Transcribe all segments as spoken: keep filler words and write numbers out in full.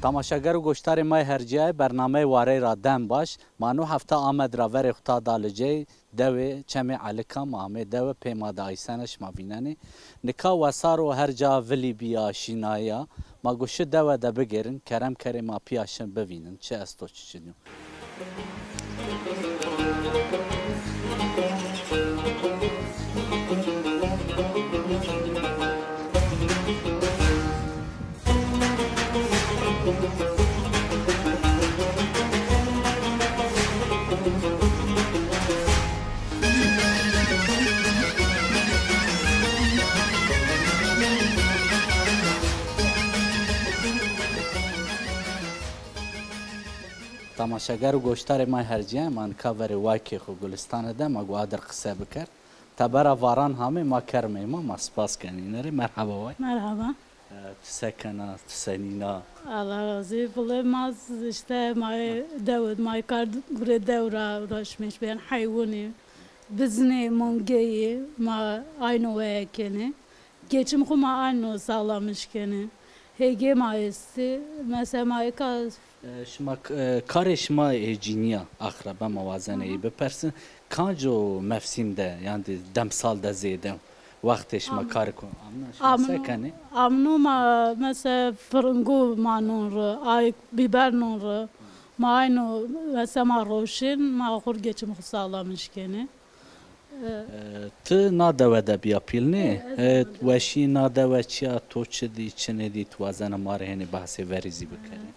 Tamaşeger û goştarê may herciyayê bernameyê Wareyra dem baş. Ma nû hefta Amed ra verê xwe ta da li cey dewê Çemê Elika, ma amê dewe pê ma de Aysene şima vînenê. Nika wesar û her ca vilî biya, şînayiya. Ma goşi dewe de bigêrin, kerem kerê ma piya şin bivînin, çi esto çi çi nîyo. Tamaşeger û goştarê may herciyan, ma nika verê wayikê xwe Gulistane de, ma got adir qise biker. Tebera varan hamê ma kermê ma, ma spas kenî. Nerê merhaba way. Merhaba. E, tu se kena, tu senîna? Allah razî. Vile ma z-, işte ma dewid, ma kar gure dewra uğraşmış ben hayvuni. Biznê mongeyê ma aynı weye kenê. Geçim xwe ma aynı sağlamış kenê. Hêgê ma esti. Mesela ma eka E, şima k-, e, karê şima ê cîniya, axrebe ma wazenê ê bipersin, kanco mevsîm de, yan di demsal de zêde wextê şima karê ku amna şima se kenê? Amno ma mesela firingo ma non ri, ay biber non ri, ma ayno mesela ma roşin, ma xur geçim xu sağlamış kenê. E, tu na dewe de biya pîl nê? E, weşî na dewe çiya, to çi dî, çi nedî, tu wazena ma rê henê behsê verî zî bikerî?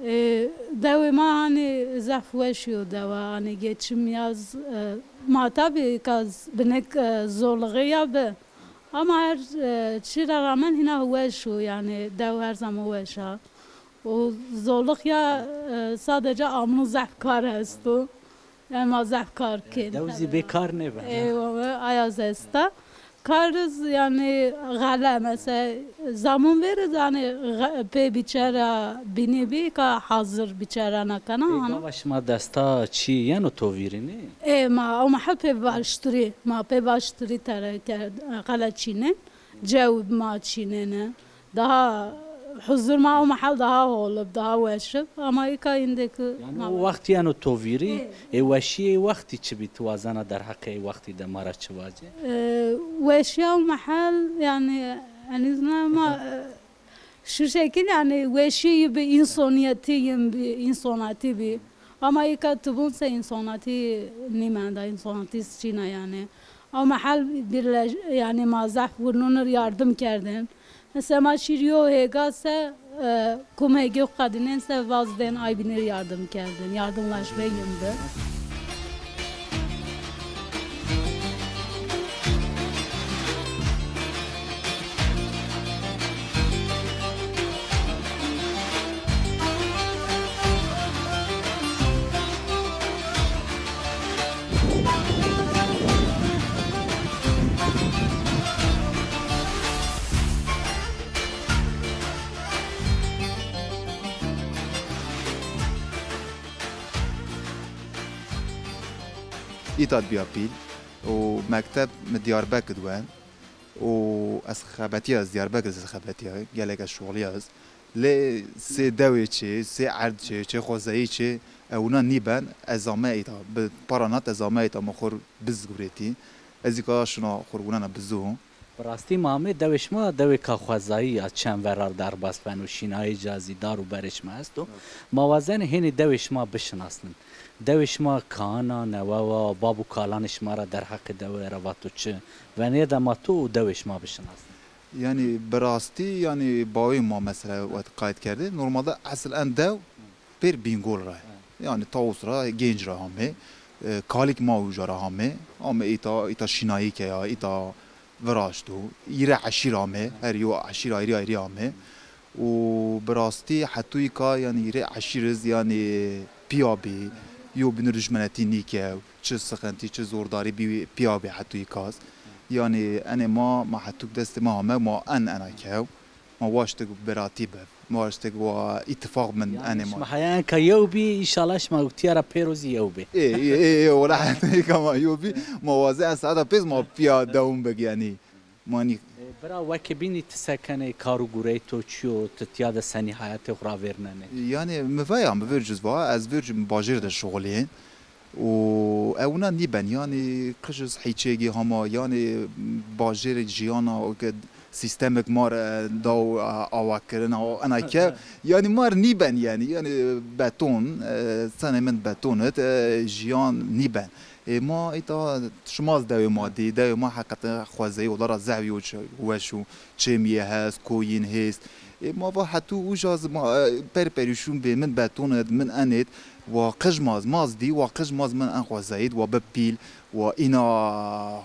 E, dewê ma hanê zehf weşî yo dewe, hanê geçim yaz, e, ma tabî ka z-, binek, e, zorluğê ya bi. Ama her, e, çi ra rağmen hîna weş o, yani dew her zaman weş a. O zorluk ya, e, sadece amno zehf kar esto. Yani ma zehf kar kên. Dew zî bê kar nebe. Eyvallah, ayaz esta. Kar iz yani xele mesela zamun veriz yani xe-, pê biçera bini bi ka hazır biçera nakana. Pê ana. Gava şima desta çi yeno to vîrî nê? E ma o mahal pê baştırî, ma pê baştırî tere kerd, xele çînin. Cew ma çînene. Daha huzur ma o mahal daha holib, daha weşib. Ama ika indeki. Yani o wext yeno to vîrî, ê weşiyê wextî çi bî, tu wazena derheqê wextî de ma ra çi vacê? E, weşiya o mahal yani, yani ma, e, şu şekil yani weşiyi bi, insoniyetiyin bi, insonati bi. Ama ika tibun se insonati nimenda, insonati çîna yani. O mahal birleş-, yani ma zehf wurnunir yardım kerdin. Mesela ma şîr yo hêga se, e, kum hêgê xwe qedînên se vaz bên ay bînir yardım kerdin. Yardımlaşma yindi. Îta dibiya pîl û mekteb min Diyarbekir diwend û ez xebetiya, ez Diyarbekir ez xebetiya, gelek ez şixuliya ez. Lê sê dewê çê, sê erd çê, çê xwezayî çê, ewna nîben, ez ame îta. Bi paranat ez ame îta, me xur biz guretî. Ez îka şina xurgunana bizu. Bi rastî ma amê dewê şima dewê ka xwezayî ya, çend verar derbas ben û şînayê ca zî dar û berê şima esto. Ma wazenê hênî dewê şima bişinasnin. Dewê şima kana, newewa, bab û kalanê şima ra derheqê dewê ra vato çi? Venê de ma to û dewê şima bişinasnin. Yani bi rastî yani bawê ma mesela wet qayt kerdê. Normalde esil en dew pêr Bîngol ra. Yani Tawus ra, Genc ra amê. E, Kalik ma uca ra amê. Amê îta, îta şînayî ke ya, îta viraşto. Îre eşîr amê. Her yo eşîr ayrı ayrı amê. Û bi rastî hetûyî ka, yani, rê eşîriz, yani, piya bî, yo bînir dijmenetî nîke, çi sixintî, çi zordarî bî, piya bî hetûyî kas. Yani, enê ma, ma hetûk destê ma hame, ma en ena kew, ma waştik beratî be, ma waştik wa îtifaq min. Yani, enê ma. Şima heya enka yew bî, înşallah şima witiya ra pêro zî yew bê. Ê, ê, ê, ê, wela hetûyî ka ma yew bî, ma waze en saeta pêz ma piya dewam bik, yani. Manî. E, Bira wekî bînî ti sekenê kar û gureyê to çi yo, ti tiya de senî heyatê xwe ravêrnenê? Yani mi veya mi vir cizva, ez vir bajêr de şixulîn. Û ewna nîben, yani qij iz hîçêgî hema, yani bajêrek jiyana, o ke sîstemek mar e, daw e, awa kirina, o ena ke, yani mar nîben yani, yani beton, e, senê min beton it, e, jiyan nîben. Ê ma îta şima z dewê ma dî, dewê ma heqete xwezeyî olara zehwî û çi-, weş û çêmiyê hest, koyîn hêst. Ê ma va hetû uja z ma, e, per perîşûn bê min beton ed, min enêd, wa qij ma z, ma z dî, wa qij ma z min en xwezeyîd, wa bi pîl, wa îna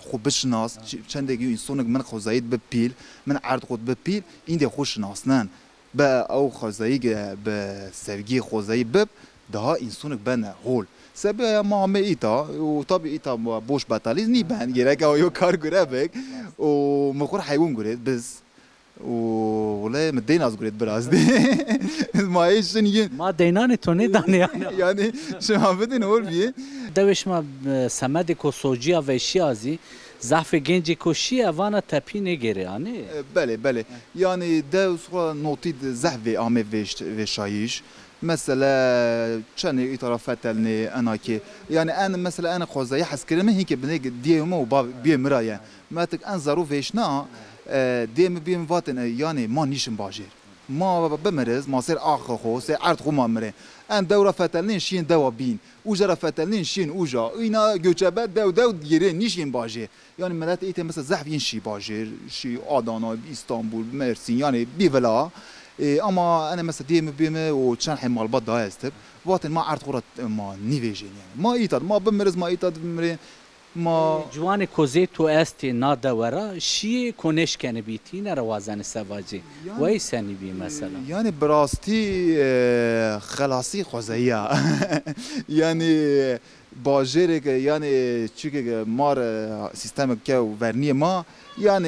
xwe bişinas, çi-, çendek yû însonik min xwezeyîd bi pîl, min erd xwe bi pîl, îndê xwe şinasnen. Be ew xwezayî ge bi sevgî xwezayî bib, daha însonik bene hol. Sebeya ma me îta û tabî îta boş betalîz nî ben, gerek ew yo kar gure bik û mi xur heywin guret biz. Û wele mi deyn az guret biraz dî. Ma ê şin yin. Ma deynanê to nêdanê yani. Yani şima bidin hol bî. Dewê şima e, semedê ko sociya veşiya zî zehfê gencê ko şiye vana tepî nêgêrê anê. E, belê, belê. Yani dew xwe notî de zehf vê amê vêşt-, vêşayîş. Mesela çenê îtara fetelnê enakê. Yani en mesela en xwezayî hez kirin min hinkê binê diyê min û ba-, biyê min ra ye. Metik en zaro vêşna, e, diyê min biyê min vatin, e, yani ma nîşin bajêr. Ma bimiriz, ma sêr axê xwe, sêr erd xwe ma mirê. En dew ra fetelnên şiyên dewa bîn. Uca ra fetelnên şiyên uca. Îna göçebe dew dew girê nîşiyên bajêr. Yani millet îtê mesela zehf yên şî bajêr, şî Adana, Îstanbul, Mersîn, yani bî vila. E, ama ene mesela diyê mi biyê mi û çend hê malbat daha estib. Vatin ma erd xwe ra ma nîvêjên yani. Ma îta, ma bimiriz, ma îta bimirê. Ma Ciwanê kozê to estê na dewe ra şiyê ko nêşkenibî tîne re wazenê sevacê. Yani, Wey senî bî mesela? Yani bi rastî e, xelasî xwezeyî ya. Yani bajêreke yani çikeke mar e, sîstemek kew verniyê ma yani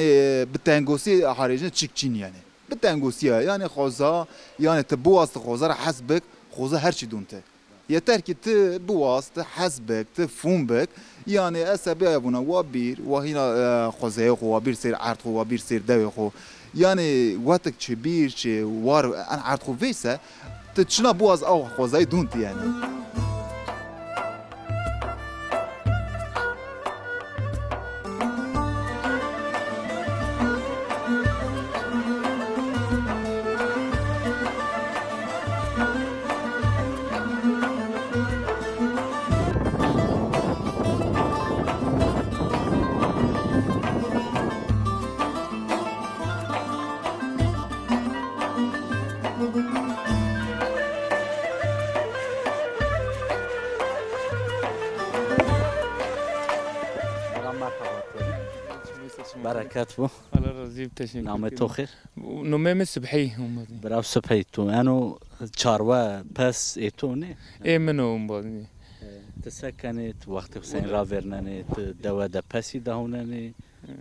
bi tengosî harêjine çik çîn yani. Bi tengosî ya yani xweza yani ti biwaz ti xweza ra hes bik xweza her çî dûn ti. Yeter ki ti biwaz, ti hes bik, ti fûm bik. Yani ez sebê bûna wa bîr, wa hîna e, xwezeyê xwe, wa bîr sêr erd xwe, wa bîr sêr dewê xwe. Yani wetik çi bîr çi war en erd xwe vêse, ti çina biwaz ew xwezayî dûn ti yani. Merhaba. Bereket bû. Allah razî bi, teşekkür ederim. Namê to xêr? Nomê min Sibhî Umedî. Birav Sibhî, tu eno çarwe pes ê to ne? Ê min o Umedî. Ti se kenê, ti wextê Huseyîn ravêrnenê, ti dewe de pesî dahûnenê,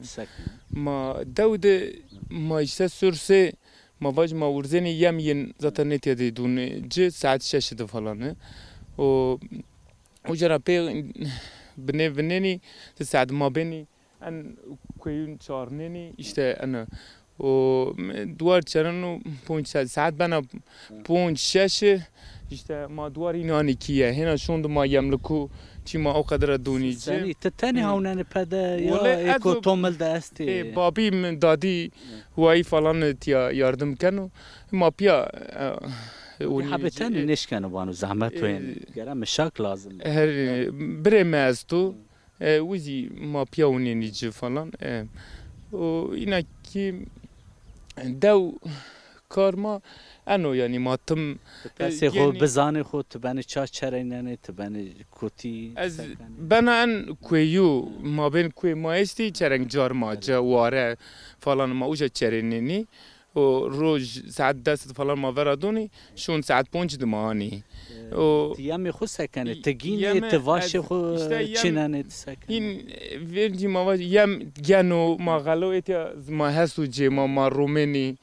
ti se kenê? Ma dew de ma îşte sursê ma vaj ma urzenê yem yin zaten nêtiye de dûn ci saet şeş de falan. O uca ra pê binê vinenî ti saet ma benî. En kuyun çarnenî işte en o duwar çeren û ponc saet, saet bena ponc şeş işte ma duwar hîn anî kî ye. Hêna şûn di ma yemliku çî ma o qedra dûnî ci. Senî, ti tenê hawnenê pede ya êko to mil de estê? Ê, babî min dadî wayî falan tiya yardim keno. Ma piya e, Hebê tenê nêşkeno bano zehmet wên. Gere mişak lazim. Her birê me esto. E, wî zî ma piya û nênî ci falan. E, û îna kî dew kar ma eno, yanî ma tim. Tu pesê xwe bizanê xwe, tu benê ça çereynenê, tu benê kotî. Ez bena en kuêyû, ma bên kuê ma estî, çereng car ma, ce ware falan ma uca çereynenî. û roj saet des falan ma vera donî, şûn saet ponc di ma anî. Û Ti yemê xwe sekenê, ti gînê, ti vaşê xwe çinenê, ti sekenê. Hîn vêrcî ma vaj yem geno, ma xelo êtiya ma hes û cê ma, ma romênî,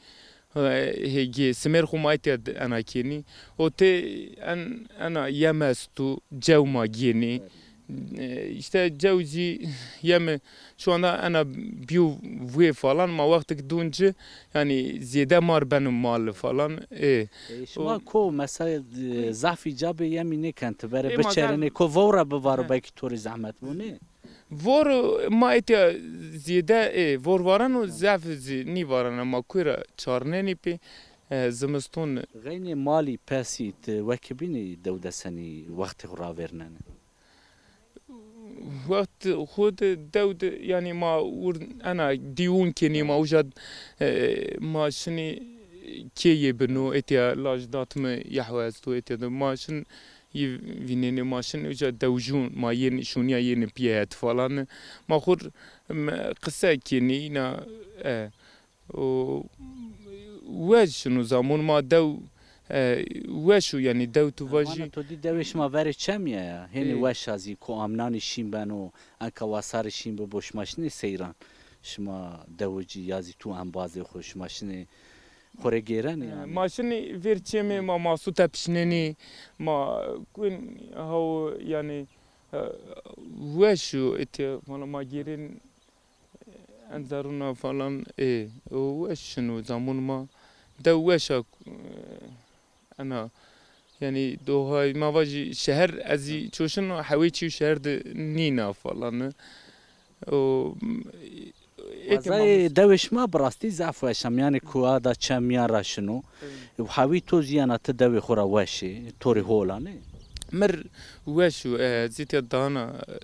hêgê, simêr xwe ma êtiya ena kênî. Û tê en, ena yem esto, cew ma gênî. E, işte cew jî yeme şu anda ena biyo vê falan ma wextek dûn ci, yani zêde mar beno mal falan. E, E, şima o ko mesela, e, zafî cabê yemî nêken ti bere E, ma biçerine zaf- ko vora bivaro E. belkî to rê zehmet bûne? Vor ma etiya zêde, e, vor vareno zaf zî nîvarene ma kuyra çarnenî pê, e, zimiston. Xeynê malî pesî ti wekî bînî dew desenî wextê xwe ravêrnene? Wext xwe de dew de, yani ma wir ena dîwûn kenî ma uca, e, ma şinî kêyê bino, etiya laj dat mi yahwe esto, etiya de ma şin yî vînenê ma şin uca dewjûn, ma yên şûniya yên piyê het falan. Ma xur, m, qise kenî îna, e, û weş şino zamon ma dew, e, weş û yani dew tu vajî. Mana to dî dewê şima verê çemiye ya. Hênî Ê. Weşa zî ku amnanî şîn beno, enka wasarê şîn bibo şima şinê seyran. Şima dewicî ya zî tu embazê xwe şima şinê xwe rê gêrenê E, yani. Ma şinê vêr çemê ma masu tepişnenî, ma kun haw yani, e, weş û etiya ma, ma gêrên Enzerûna falan ê, û weş şino zamon ma de weş a, e, ena, yani dohay ma vajî şeher ez zî çoşin hewê çî û şeher de nîna falan. O, ê, Wazayê dewê şima bi rastî zaf weş em, yani kuwa da çemiya ra şino. Û hewî to zî yana ti dewê xwe ra weş ê, to rê hola ne? Mir weş û, e, zîtiya dana, e,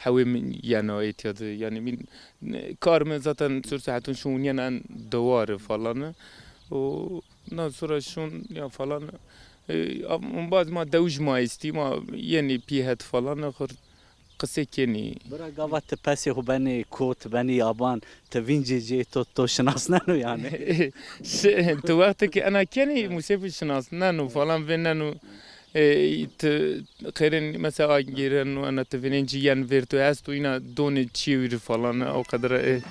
hewê min yena êtiya de. Yani min, e, kar min zaten sur saetun şûn yena en dewar falan. O, ondan sonra şûn ya falan. E, am-, baz ma dewj ma istî, ma yenî pî het falan, xir qisê kenî. Bira gava ti pesê xwe benê kot, benê yaban, ti vîn cê cê to, to şinasneno yani. Şi-, tu wextekî ena kenî, musêfî şinasneno falan vê neno. E, tu xêrên mesela agêreno, ena tu vînên cî yen vêr tu esto, îna donê çî wî falan, o qedre, e.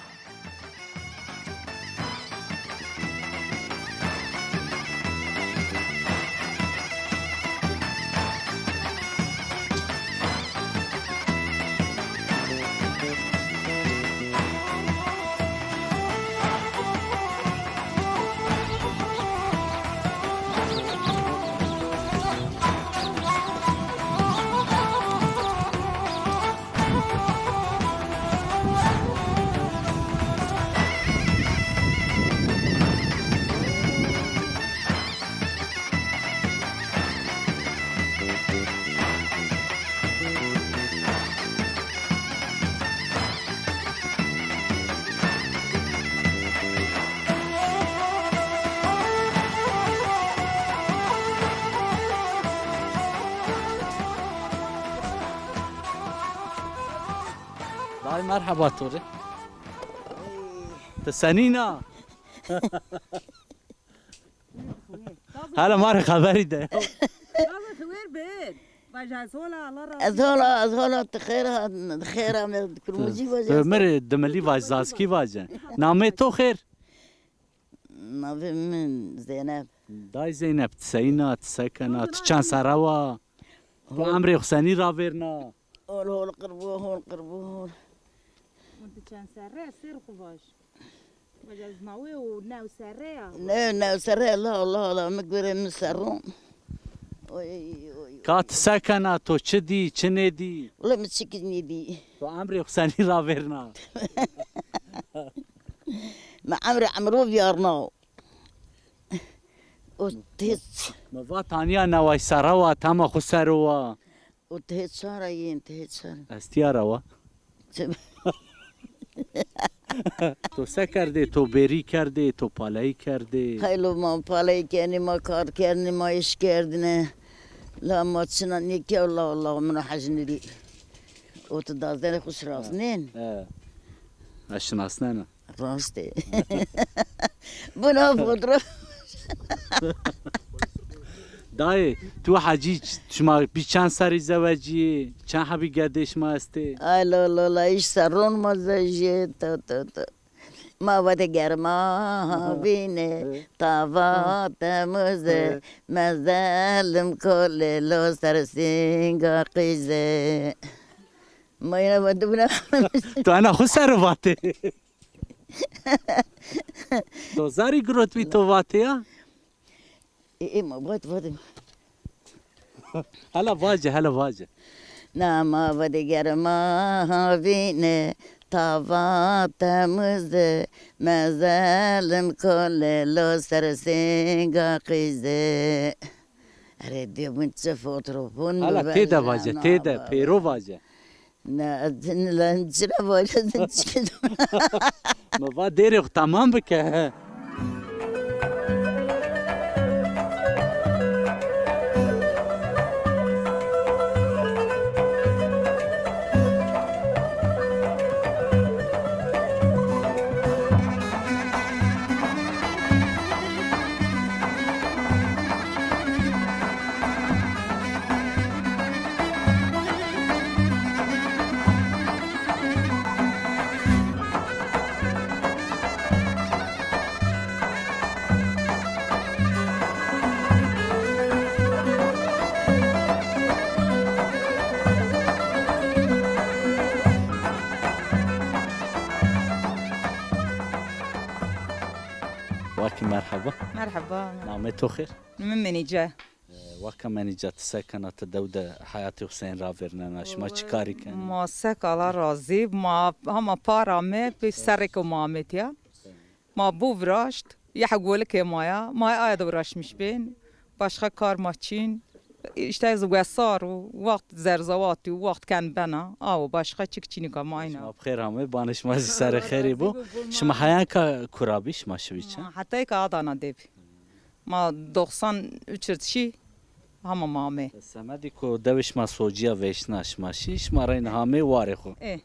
Dayê merheba to rê. Ti senîna? Hala ma rê xeberî de. Baba, tu wêr bin. Baş ez hola, Allah razı Ez hola, ez hola, tu xêr hat, xêr ame, kurmacî vaje. Tu mir dimilî vaj, zazkî vaje. Namê to xêr? Navê min Zeynep. Day Zeynep, ti seyna, ti sekena, ti çend serre wa? Tu emrê xwe senî ravêrna? Hol, hol, qirbo, hol, qirbo, hol. Hûn tu çend serre, sêr xwe vaj. Wele ez ma wê û new serre ya. Ne, new serre, la, la, la, min gure min serron. Oy, oy, oy. Ka ti sekena, to çi dî, çi nêdî? Wele min çikî nêdî. To emrê xwe senî ravêrna? Min emrê emro viyarna. O têç. Mi va taniya neway serre wa, tema xwe sero wa. O tê çara yên, tê çara. Ez tiyara wa. Çi? To se kerdê, to bêrî kerdê, to paleyî kerdê? Xeylo ma paleyî kerdî, ma kar kerdî, ma îş kerdine. La ma çina nêkiya, la, la min hej nedî. O tu dazdenê xwe şinasnên? He. Ez şinasnena. Rast e. Buna fotoğraf. Dayê, tu hecî ç-, şima bî çend serî zewecî, çend hebî gedê şima estê? Ay lo lo la, iş serron ma zewecî, to to to. Ma vete germa vîne, tava temuze, mezelim kolê lo ser singa qîze. Ma yine vadibûna. Tu ena xwe ser vatê. To zarî girot wî to vatê ya? Ê, ê, ma vat, vat. Hela vace, hela vace. Nama vedigerma havîne, tava temizde, mezelim kolelo ser singa qîzde. Erê, dê bûn çi fotrofon. Hala tê de vace, tê de, pêro vace. Ne, ez din lan çira vace din çi. Mi va dêrê xwe tamam bike. Wekî merheba. Merheba. Namê to xêr? Min Menîce. Weka Menîce, ti se kena, ti dew de heyatê xwe sen ravêrnena, şima çi karî kenê? Ma sek Allah razî, ma hema para me pê serrêko ma amêtiya. Ma bû viraşt, yeh golikê ma ya, ma aya de uğraşmış bên. Başka kar ma çin. İşte ez wesar û wext zerzewatî û wext ken bena. Awo başka çik çinîka ma ayna. Şima bi xêr amê, banê şima zî serê xêrê bo. Şima heyanka kura bî, şima şivî çi? Ma hetayka Adana de bî. Ma doksan üç ir şî, hama ma amê. Semedî ku dewê şima sociya vêşna şima şî, şima reyna hamê warê xwe. Ê.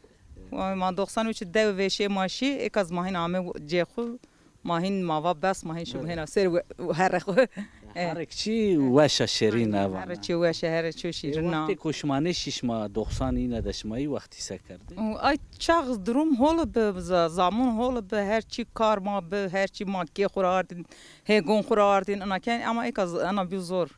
Wa ma doksan üç dew vêşê ma şî, êka zî ma hîn amê cê xwe, ma hîn ma va bes, ma hîn şibû hêna ser we-, herê xwe. Ê. Herek çi weş e, şêrîn e vana. Herek çi weş e, herek çi şîrîn e. Wextê ku şima nêşî, şima doksan îne de şima î wextî se kerdî? Ay çax durum hol bi, za-, zamun hol bi, her çi kar ma bi, her çi ma kê xwe ardin, hêgon xwe ardin, ina ken, ama êka z-, ina bî zor.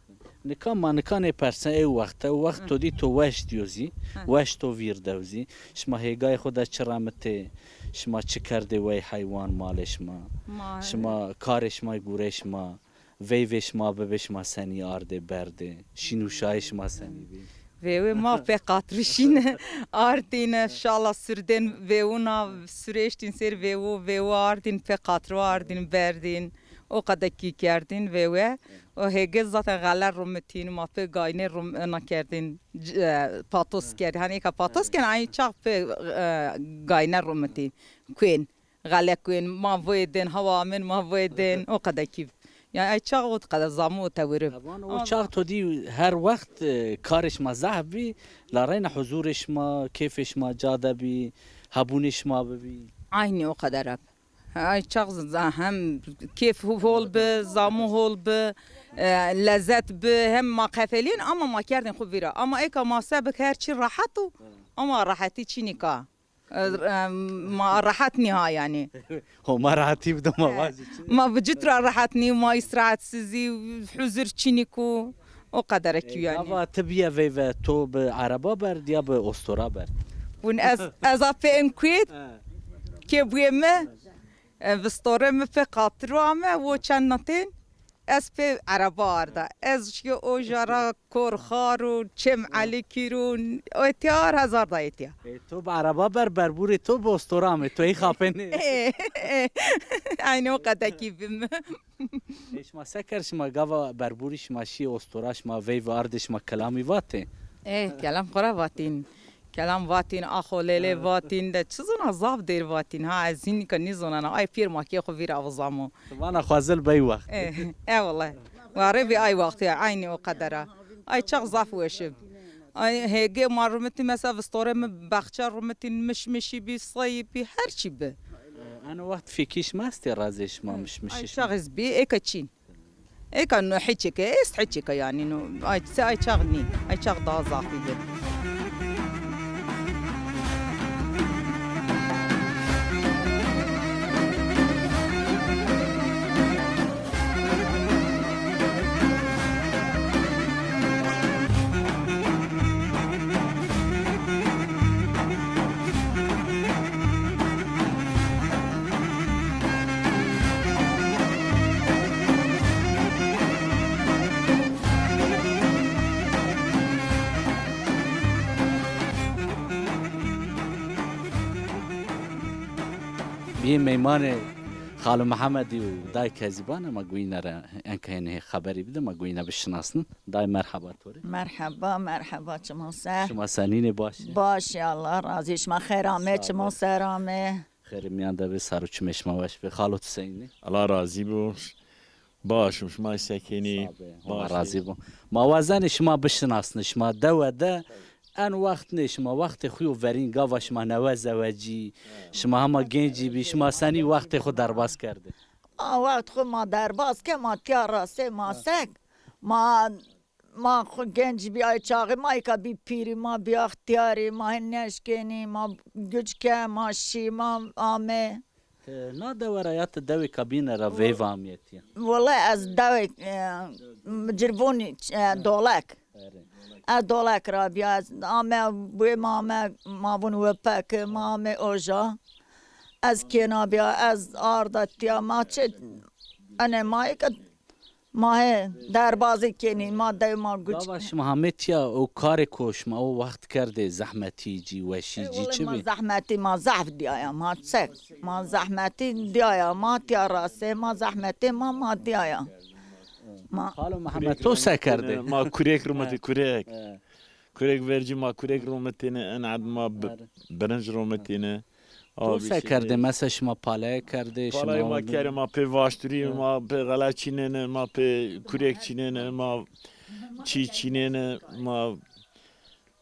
Nika ma nika nê perse ew wext e, wext to dî to weş diyo zî, weş to vîr dew zî. Şima hêgayê xwe de çi remitê, şima çi kerdê wey heywan malê şima. Ma Şima karê şima gûrê şima, veyvê şima bibê şima senî ardê berdê, şîn û şayê şima senî bî. Vêwê ma pê qatrişîne, artîne, şala surdên vêwûna, süreştîn ser vêwû, vêwû artîn pê qatro artîn berdîn. O qedekî kerdîn vêwe. O hêgê zaten xele rumitîn, ma pê gaynê rum-, ena kerdîn, c-, e, patos kerdîn. Hani êka patos ken, ay çax pê, e, gayne rumitîn. Kuên. Xele kuên, ma voyê dên, hewa min ma voyê dên. O qedekî. Yani ay çax o qede zamu o tewirib. Evan o çax to dî her wext, e, karê şima zehf bî, la reyna huzurê şima, kêfê şima ca de bî, hebûnê şima bibî. Aynî o qeder e. Ay çax z-, hem kêf hol bi, zamu hol bi, e, lezet bi, hem ma qefelîn ama ma kerdin xwe vîra. Ama êka ma sebik her çi rehet û ama rehetî çînîka. E, e, ma rehet nîha yani. Homa rehetî bide ma vazî çi? Ma vücut ra rehet nî, ma îstirahatsizî, huzur çînî ku. O qederekî yani. Gava ti biye veyve, to bi ereba berd ya bi ostora berd? Bûn ez, ez a pê en kuêt, kê bûye me, e, vistore mi pê qatiro ame, wo çend natên, ez pê ereba arda. Ez şiyo o jara kor xar û çêm Elî kîr û êtiya ar hezar da êtiya. E, to bi ereba ber, berburê to bi ostora ame, to ey xapê nê. E, e, aynî o qedekî bim. Ê, şima se ker, şima gava berburî şima şî ostora, şima veyv ardê şima kelamî vatê? Ê, kelam xwe ra vatîn. Kelam vatîn, axo lêlê vatîn de çi zona zaf dêr vatîn. Ha, ez hîn nika nîzonana. Ay pîr ma kê xwe vîra vizamo. Vana xwezil bey wext. Ê, e wele. Warê vî ay wextê, aynî o qedera. Ay çax zaf weşib. Ay hêgê ma rumitî mesela vistorê mi baxça rumitîn, mişmişî bî, sayî bî, her çî bi. Eno wext fîkî şima estê razê şima mişmişî? Ay çax ez bî, êka çîn. Êka no hiçêke, est hiçêke yani no. Ay se ay çax nî. Ay çax daha zafî bi. Biyê meymanê Xalo Mihemedî û dayê Kezîban e, ma guyîne re enka hênê xeberî bide, ma guyîne bişinasnin. Dayê merheba to rê. Merheba, merheba, çima ser? Şima senînê baş e? Baş e, Allah razî, şima xêr amê, çima ser amê? Xêrê miyan de be, sar û çimê şima weş be. Xalo tu senînê? Allah razî bo. Baş im, şima sekinî. Sağ be, Allah razî bo. Ma wazenê şima bişinasnin, şima dewe de en wext nê, şima wextê xwe yo verîn, gava şima newe zewecî, şima hema gencî bî, şima senî wextê xwe derbas kerdê? Ma wext xwe ma derbas ke, ma tiya rasê ma sek, ma, ma xwe genc bî ay çaxê, ma êka bî pîrî, ma bî extiyarî, ma hên neşkênî, ma guc ke, ma şî, ma amê. Te na dewe ra ya te dewêka bîne ra veyva amiyetiye? Wele ez dewek, e, Cirvûnî, e, Dolek. Erê. Ez Dolek ra biya, ez ame, wê ma ame, ma vûn Wepek, ma ame Oja. Ez kêna biya, ez arda tiya, ma çi, ene ma êka Ma hê derbazî kenî, ma dew ma guc. Gava şima hamê tiya û karê ku şima o wext kerdê, zehmetî cî, weşî cî çi bî? Ma zehmetî, ma zehf diyaya, ma çek. Ma zehmetî diyaya, ma tiya rasê, ma zehmetê ma, ma diyaya. Ma Xalo Mihemed, to se kerdê? Ma kurêk rumetî, kurêk. He. Kurêk vercî ma kurêk rometêne, enad ma bi-, birinc rometêne. To se kerdê? Mesela şima paleye kerdê, şima... Paleye ma kere, ma pê vaşturî, ma pê xele çînêne, ma pê kurêk çînêne, ma çî çînêne, ma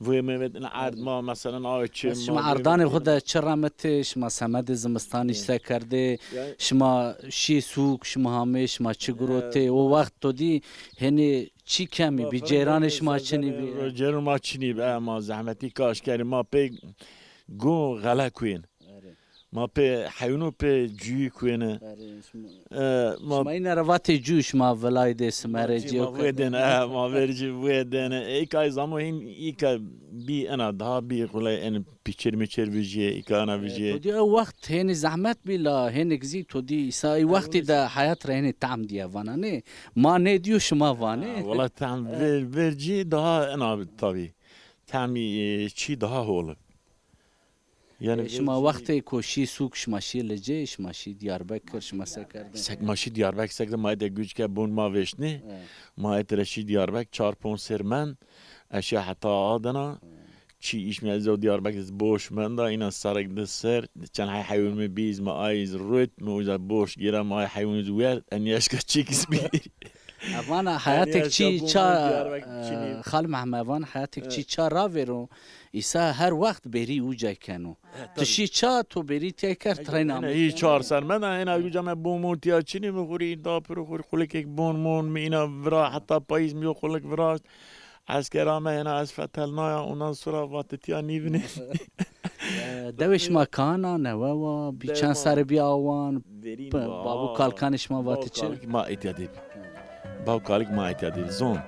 vê meved in erd ma, mesela, awe çi... Şima erdanê xwe de çi remetê, şima semedê zimistanî se kerdê, şima şî sûk, şima hamê, şima çi girotê, o wext to dî hênê çî kemî bî, ceyranê şima çinî bî? Ceyran ma çinî bî, e, ma zehmetî kaş kerî, ma pê go xele kuyên. Erê. Ma pê heyûno pê cuyî kuyêne. Erê, şima, e, ma, şima îne re vatê cû, şima vilayê dê simerê cî, ma vê dêne, e, ma vercî vê dêne. Êka zamo hîn îka bî ena daha bî xulay en piçir miçir vijiyê, îka ena vijiyê. To dî ew wext hênî zehmet bî la hênik zî to dî îsa ê wextî de heyat re hênî tam diye vana nê. Ma nê diyo şima vanê. Ha, wela tam ver-, vercî daha ena tabî. Tamî, e, çî daha hol. Yani, e, şima vercî wextê ku şî sûk şima şî Licê, şima şî Diyarbekir, şima se kerdin? Sek ma şî Diyarbek, sek de ma ete güç ke bûn ma veştnê. Evet. Ma ete re şî Diyarbek, çar ponc ser men, eşya heta adena. Evet. Çi îş me ez o Diyarbek boş menda, îna sarek de ser, çend hay heywan me bîz, me ayîz rut, me uza boş gira, me ay heywan iz wer, en yaşka çikiz bî. Evana hayatek çi ça, e, Xal Mehme, evan hayatek çi ça ravêro, îsa her wext bêrî uca keno. Tu şî ça, tu bêrî tê ker treyna me. Hî çar ser me da, ena uca me bon mon tiya çinî, me xurî da pir xur xulikek bon mon, me îna vira, heta payîz me yo xulik vira. Eskera me hêna ez fetelnaya, ondan sonra vatitiya nîvinê. E, dewê şima kana, newe wa, bî çend serê bî awan, babû kalkanê şima vati çi? Bav kalik ma êtiya dê bî. Bav kalik ma êtiya dê bî. Zon.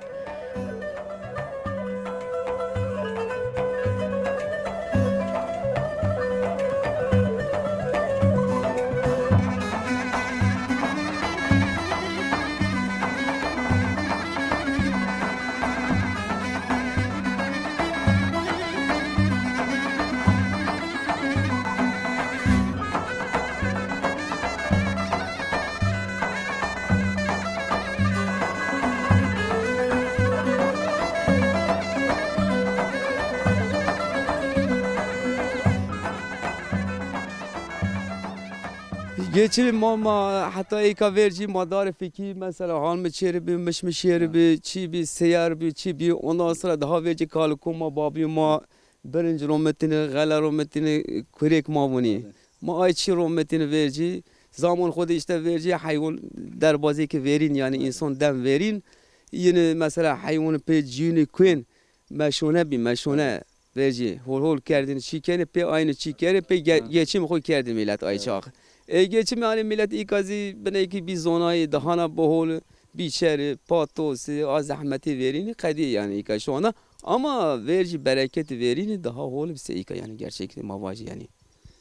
Geçimê ma, ma heta êka ver jî ma darê fikî, mesela, hal mi çêribî, miş mi şêribî, çî bî, seyar bî, çî bî, ondan sonra daha ver jî kalikoma babî ma birinc rometine, xele rometine, kurêk ma vûnî. Ma ay çî rometine ver jî, zaman xwe de işte ver jî heywan derbazê ki verîn, yani însan dem verîn. Yine mesela heywan pê cînî kuên, meşone bî, meşone. Ver jî hol hol kerdin, çî kenê, pê aynî çî kenê, pê ge-, geçim xwe kerdin milet ay çax. E, geçim yani milet îka zî binekî bî zonayê, dahana bihol, bî çeri, patos, a zehmetî verînî qedî yani îka şu anda. Ama ver jî bereketî verînî daha hol bi se îka yani gerçekten ma vajî yani.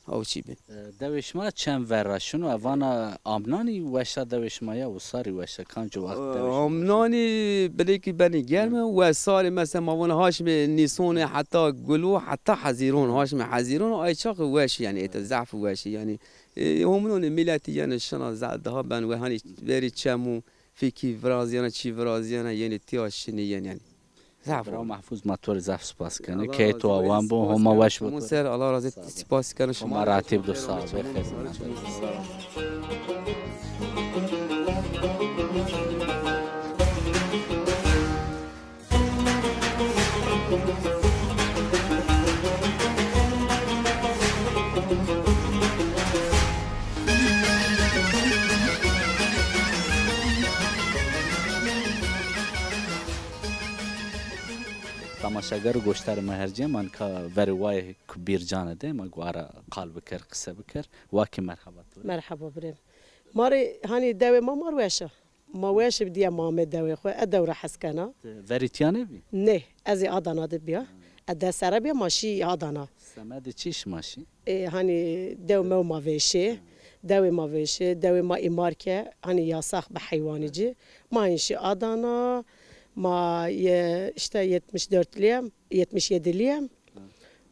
Ew çî bin. E, dewê şima çend verra şino? Evana amnanî weşa dewê şima ya, wisarî weşa, kanco wext dewê şima? Amnanî bilêkî benî germ in, wesarî mesela ma vana haşmê nîsonê heta gulû, heta hezîron, haşmê hezîron, ay çax weş yani, ête zehf weş yani. E, homnonê miletî yani şina ze-, daha ben we hani verî çemû, fîkî viraziyana, çî viraziyana, yeni tiya şinî yani. Zaf Bira Mahfuz, ma to rê zaf spas kene. Key to awan bû, homa weş bû. Ser, Allah razı olsun. Spas kene şima. Homa rahatî bidin, sağ ol. Bexêr. Temaşeger û goşdarê me her cem, anka verê wayê ku bîr canê de, me guhara qal bikir, qise bikir. Wakî merheba to. Merheba birêm. Ma rê, hanî dewê ma mar weş a. Ma weş bi diye ma me dewê xwe, e dew re hez kena. Te verî tiya nebî? Nê, ez ê Adana de biya. E de sere biya ma şî Adana. Semedê çi şima şî? E, hanî dew mew ma vêşê, dewê ma vêşê, dewê ma îmar ke, hanî yasax bi heywanî ci. Ma hîn şî Adana, ma ye, işte yetmiş dörtlüyem, yetmiş yediliyem.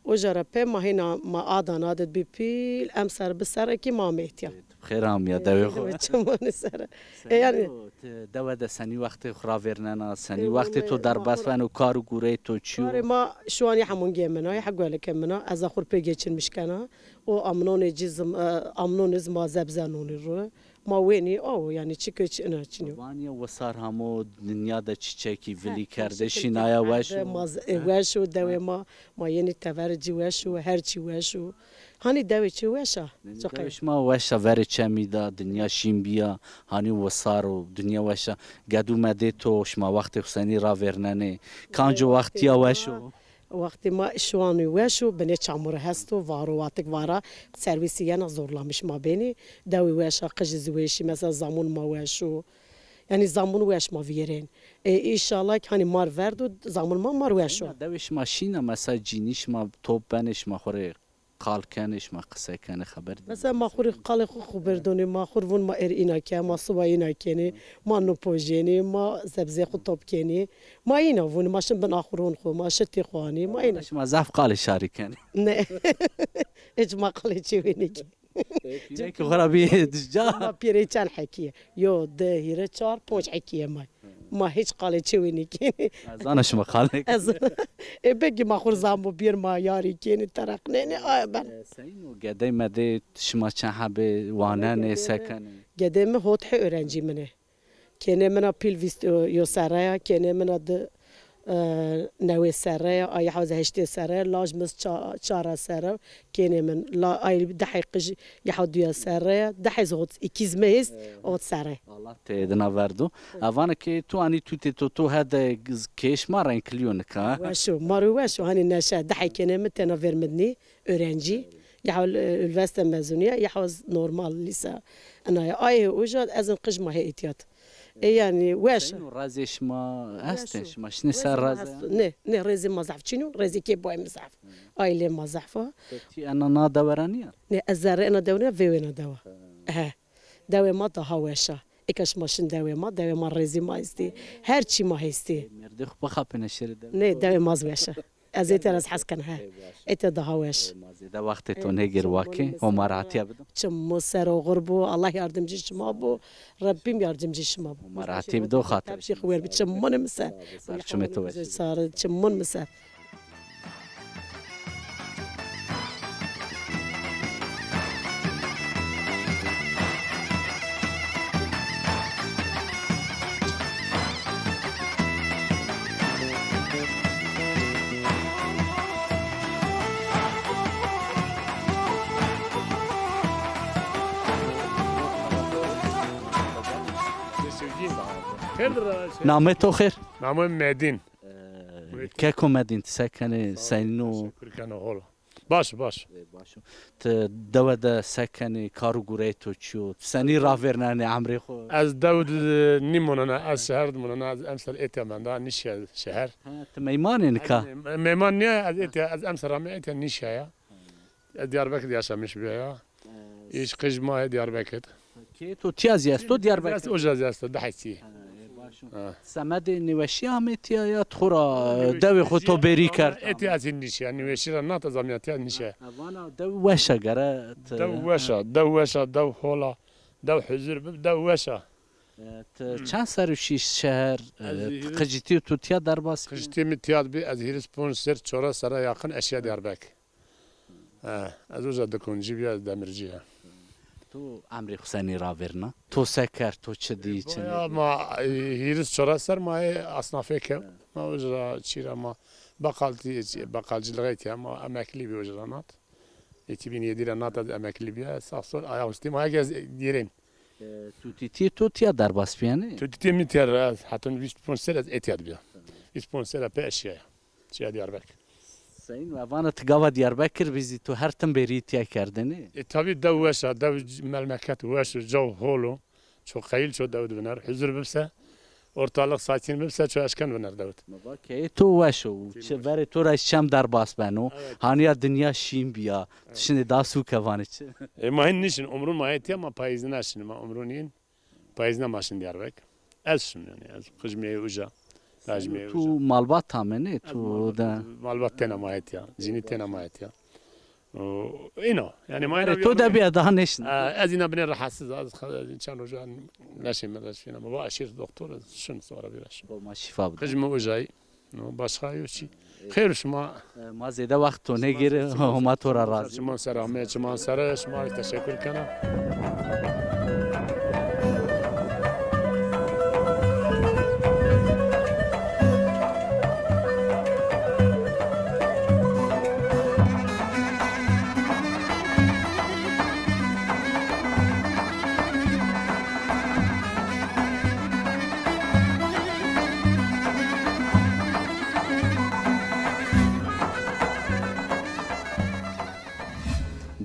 Uca re pê ma hîna ma Adana de bi pîl, em ser bi serekî ma mêtiya. Xêr hamiya dewê xwe. Çimûnê sere. E, yani, Senî o, te dewe de senî wextê xwe ravêrnena, senî wextê to derbas ven û kar û gureyê to çi yo? Karê ma şiwanî hemûn gê min a, hegwelike min a, ez a xwe pê geçirmiş kena. O amnonê cî zim, e, amnonê zima zebze nonî ru. Ma wênî aw, yani çi köç ina çinyo. Vaniye wisar hamo dinya de çiçekî vilî kerde, şînaya weş û. Ma z-, e, weş û dewê ma, ma yenî tever cî weş û, her çî weş û. Hanî dewê çi weş a? Dewê şima weş a, verê çemî da, dinya şîn biya, hanî wisar û dinya weş a. Gedû me dê to, şima wextê xwe senî ravêrnenê. Kanco wextiya weş o. Wextê ma şiwanî weş û binê çamûr hest û varo watik vara serwîsî yena zorlamiş ma bênî. Dewî weş a, qijî zî weşî, mesela zamûn ma weş û. Yanî zamûn weş ma viyerên. E, înşallah ki hanî mar verd û zamûn ma mar weş o. Dewê şima şîna, mesela cînî şima top benê, şima xwe rê qal kenê, şima qise kenê, xeber dî. Mesela ma xwe rê qalê xwe xwe berdonê, ma xwe rê vûn ma er îna ke, ma siba îna kenê, ma nupojênê, ma zebzê xwe top kenê. Ma îna vûn, ma şin bin axurûn xwe, ma şitê xwe anê, ma îna. Şima zaf qalê şarî kenê. Ne. Hiç ma qalê çê wê nekê. Pîrekî xwe ra bî dija. Ma pîrê çend hekî ye? Yo, di, hîre, çar, ponc hekî ye may. Ma hiç qalê çê wê nekê. Ez zana şima qalê. Ez, e, belkî ma xwe zan bû bîr ma yarî kenê, tereqnenê, aya ben. E, Seyno, gedey medê şima çend hebê wanenê, sekenê? Gedê mi hot he öğrenci min e. Kênê min a pîl vîst, e, yo serre ya, kênê min a di, e, newê serre ya, ay hewze heştê serre ya, laj miz ça-, çara serre, kênê min, la, ay dehê qij ya duya serre ya, dehê hot, îkiz me hêst, hot serre. Allah te dina verdo. Hı. Evanekê tu anî tu tê to, to hede giz-, kêş ma renkliyo nika. Weşo, maro weşo, hani neşe, dehê kênê min tena vermidnî. Öğrenci. Ya üniversite mezunî ya, ya normal lise. Ena ya. Ay, uca ez in qij ma hê îtiyat. E, yani, weş. Seyno, razê şima heste, şima şinê ser razê? Ne, ne, rêzê ma zehf çîn o, rêzê kê boy mi zehf. Aile ma zehf a. Ti ena na deweranî ya? Ne, ez zerre ena deweranî ya, vê wêna dewa. He. Dewê ma daha weş a. Eka şima şin dewê ma, dewê ma rêzî ma hestî. Her çî ma hestî. Mêrdê xwe bixapine şerê dewê. Ne, dewê ma zî weş e. Ez ê te re ez hez ken he. Ê te daha weş. Ê ma zêde wextê to nêgir wakê. Homa rahatiye bidim. Çimû ser oxir bû. Allah yardımcı şima bû. Rabbim yardımcı şima bû. Homa rahatiye bido xatir. Hepşî xwer bi çimûnê mi ser. Sar çimê to weş. Sar çimûn mi ser. Namê to xêr? Namê Medîn. Ee, Keko Medîn, ti se kenê, seyno? Teşekkür kene, hol. Baş, baş. Ee, baş. Ti dewe de se kenê, kar û gureyê to çi yo? Ti senî ravêrnenê emrê xwe? Ez dew de nîmonena, ez şeher de monena, ez emser êtiya menda, nîşiya şeher. Ha, ti meymanê nika? Ez me-, meyman niye, ez êtiya, ez emser ame êtiya nîşiya ya. Ez Diyarbekir de yaşamış bir ya. Hiç kız ma Diyarbekir. Kê tu tiya zî esto Diyarbekir? Ez oja zî esto, dehesî. Ha, e, baş o. Ha. Semedê nêweşî ametiya ya tu xwe ra dewê xwe to bêrî kerd? Etiya ez nişe, nêweşî ra nat ez ametiya nişe. Ha, vana dew weşa gere. Dew weşa, dew weşa, dew hola, dew huzur bib, dew weşa. E, tu çend ser û şîş şeher, e, qijitî tu tiya derbas? Qijitî mi tiya bi, ez hîris ponc ser, çora sera yakın eşya Diyarbekir. He, ez uca dikoncî biya, ez demircî ya. Tu emrê xwe senî ravêrina? To se kerd, to çi dî, çi nedî? Ya ma, e, hîris çora ser ma ê asnafê kew. Ma uca çîra ma beqaltî, beqalciliğê tiya ma emeklî bi uca nat. iki bin yedi re nat ez emeklî biya. Sağ sol ayak üstü ma herkes girên. E, tu tîtî to tiya derbas biyanî? Tu tîtî mi tiya ez hetan vîst ponc ser ez etiya dibiya. Vîst ponc ser pe eşya ya. Çiya Diyarbekir. Seyîn, we vana tu gava Diyarbekir bî zî tu her tim bêrî tiya kerdinî? E, tabii dew weş a, dew melmeket weş û caw hol o. Ço qeyil ço dew dibiner. Huzur bibse, ortalık sakin bibse, ço eşken biner dewt. Ma va keyê to weş o. Çi verê to ra çem derbas beno. Evet. Haniya dinya şîn biya. Evet. Tu şinê da sûke vanê çi? E, ma hin nişin, umrun ma hetiya ma payîzine şin, ma umrun yin. Payîzine ma şin Diyarbekir. Ez şim yani, ez qijmê uca. Lajmê uca. Tu malbat tamene, tu de. Malbat tena ma hetiya. Zînî tena ma hetiya. O, ino. Yani ma ina. To de biya daha neşin. E, ez ina binê rahatsız, ez, ez çend roja neşim, ez şina. Ma va aşir doktor, ez şin sonra bir aşim. Ma şifa bide. Qijmê ucayî. No, başka yok çi. Xêr şima. E, ma zêde wext to negir, Homa to ra razî. Çiman ser amê, çiman ser, şima teşekkür kena.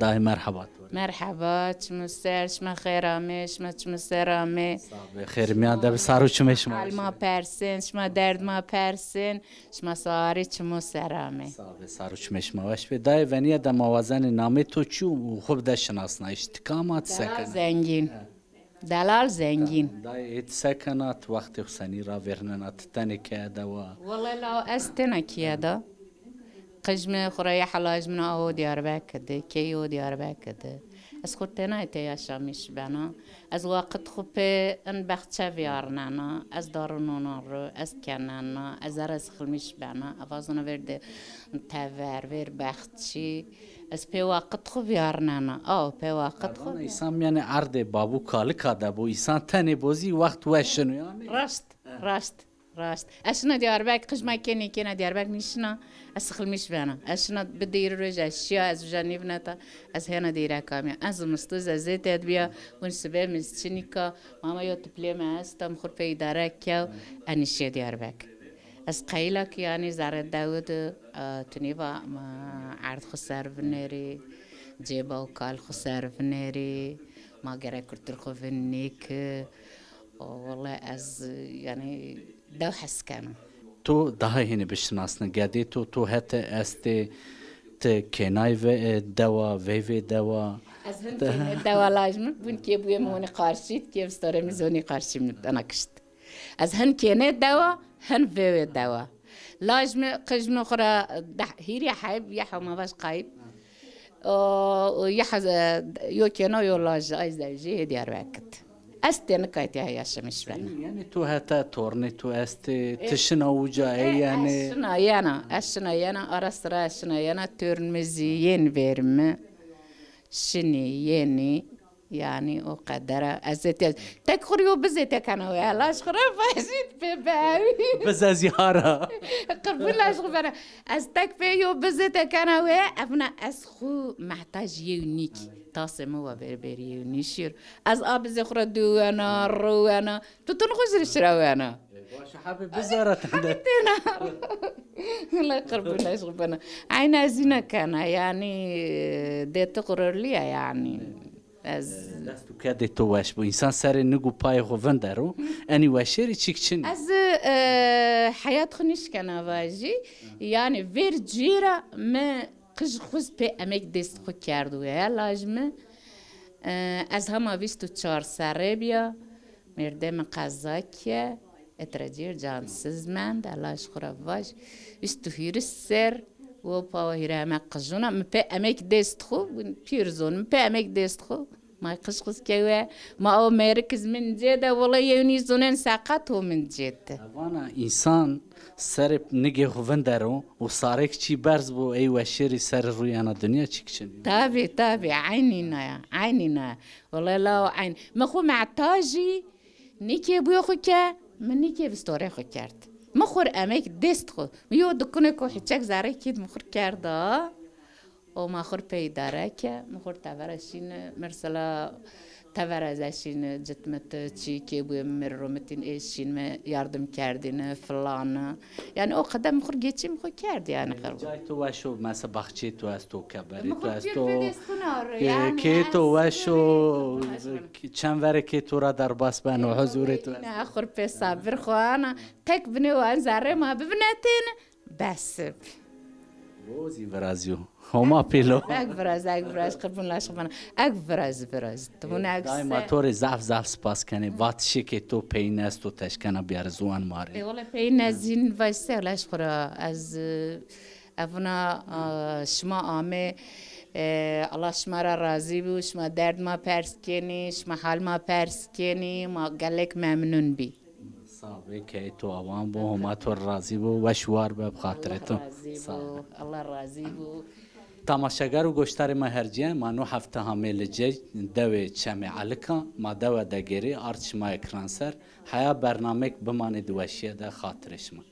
Dayê merheba to. Merheba, çimo ser, şima xêr amê, şima çimo ser amê. Sax be, xêr miyan de bi, sar û çimê şima weş be. Alma persin, şima derdma persin, şima sarî çimo ser amê. Sax be, sar û çimê şima weş be. Dayê veniye de ma wazenê namê to çi û xwe bide şinasnayîş. Ti kam a, ti sekene? Delal Zengîn. He. Delal Zengîn. Dayê, ê ti sekena, ti wextê xwe senî ravêrnena, ti tenê keye dewa? Wele la ez tena kiye de. Qijmê xwe re ya helaj min a o Diyarbekir de, keyî o Diyarbekir de. Ez xwe tena tê yaşamîş bena. Ez waqit xwe pê in bexçe viyarnena, ez darinona ro, ez kenena, ez zere sixilmîş bena, ez vazona vêr de tever, vêr bexçî. Ez pê waqit xwe viyarnena. Aw, pê waqit xwe. Erdana, însan mîyanê erdê babû kalika de bû, însan tenê bo zî wext weş şino, yanî? Raşt, raşt, raşt. Ez şina Diyarbek, qijma kênê kêna Diyarbek nîşina, ez sixilmîş bena. Ez şina bi dêrî roj ez şiya, ez uca nîvineta, ez hêna dêreka mîya. Ez zimistoz ez zêtê dibiya, hûn sibê min çinika, mama yo tiplê me esta, min xwe pê îdare kew, ez nîşiye Diyarbek. Ez qeyla ki yanî zerre dewid, e, tu nîva, e, erd xwe ser vinêrî, cêba û kal xwe ser vinêrî, ma gerek kultur xwe vin nêki. O, wele ez, e, yanî dew hes kenim. Tu daha hênî bişinasne gedê tu, tu hete estê, ti kênay ve, e, dewa, veyvê dewa? Ez hin kênê dewa laj min, bûn kê bûyê min hûnê qarşî, kê vistorê min zonî qarşî min, ana kişt. Ez hin kênê dewa, hin vêwê dewa. Laj mi, qij mi xura deh, hîrê heyb, ya hema vaj qayb. O, o, ya hez-, yo kêno, yo laj, ay zewjî, hê Diyarbekir. Ez tê nikaytî heya şimiş bena. Yani tu heta tornê tu estê, e, tişina uca e, e, yani. Ez şina yena, ez şina yena, ara sıra ez şina yena, torn mi zî yên vêr mi. Şinî, yenî. Yanî o qedera ez ê te-, tek xur yo bizê te kena wê, laj xu re vajît pê bewi. Biz ez yara. Qirbu laj xu bena. Ez tek pê yo bizê te kena wê, evna ez xu mehtaj yew nîk. Tasê mi wa beri beri yew nîşir. Ez a bizê xu re duwena, ruwena. Tu tun xu jir şira wena. Baş hebê bizara tende. Têna. La qirbu laj xu bena. Eyna ez îna kena, yanî, dê tu xururliya, yanî. Ez dest û kedê to weş bû. Însan serê nig û payê xwe vindero, enî weşêrî çîk çin. Ez, e, heyat xwe nîşkena vajî. Yanî vêr cîra me Qij xwist pê emek dest xwe kerd û hela ji min, e, ez hema bîst û çar serrê biya, mêrdê min qezakî ye, etrecîr cansiz mend, hela ji xwe re vaj, bîst û hîris ser, û pawa hîre emek qijûna, min pê emek dest xwe, pîr zon, min pê emek dest xwe, may qij xwist kewe, ma o mêrik iz min cê de, wele yewnî zonên seqet o min cê de. Vana însan serê nigê xwe vindero û sarêk çî berz bû, ey weşêrî ser rûyana dinya çî kiçin. Tabî, tabî, eynî na ya, eynî na ya. Wele law eyn. Min xwe me'tajî nîkê bûye xwe ke, min nîkê bistorê xwe kerd. Min xwe emek dest xwe. Min yo dikune ku hiçek zerê kît min xwe kerda. O ma xur pey idare ke, mi xur tevere şîne, mesela tevere ze şîne, citmit çî kê bûye mi romitin ê şîn mi yardım kerdine, filan. Yani o kadar mi xur geçim xu kerd yani. Cay tu weşo, mesela baxçê tu esto, keberê tu esto, kê tu weşo, çend vere kê tu ra derbas ben û huzurê tu esto. Ne xur pê sabir xwana, tek bine wan zerre ma bibinetêne. Bes bi. Rozî virazîyo. Homa pêlo. Ek viraz, ek viraz, qirpûn laş xwe bana. Ek viraz, viraz. Tu hûn ek Daima se- to rê zaf zaf spas kenê. Va tişekê to peyîn esto teşkena biyare ziwan ma rê. E, wele peyîn ez hîn vay se laş xwe ra. Ez, e, evna, e, şima amê, e, Allah şima ra razî bû, şima derd ma pers kenî, şima hal ma pers kenî, ma gelek memnun bî. Sax bê, keyê to awan bû, Homa to razî bû, weş war be bi xatirê to. Allah razî bû, Allah razî bû. Tamaşeger û goştarê me herciye, ma nû hefte hamê li cê dewê Çemê Elika, ma dewe de gêrî, ard şima ekran ser, heya bernameyek bimanê di weşiye de xatirê şima.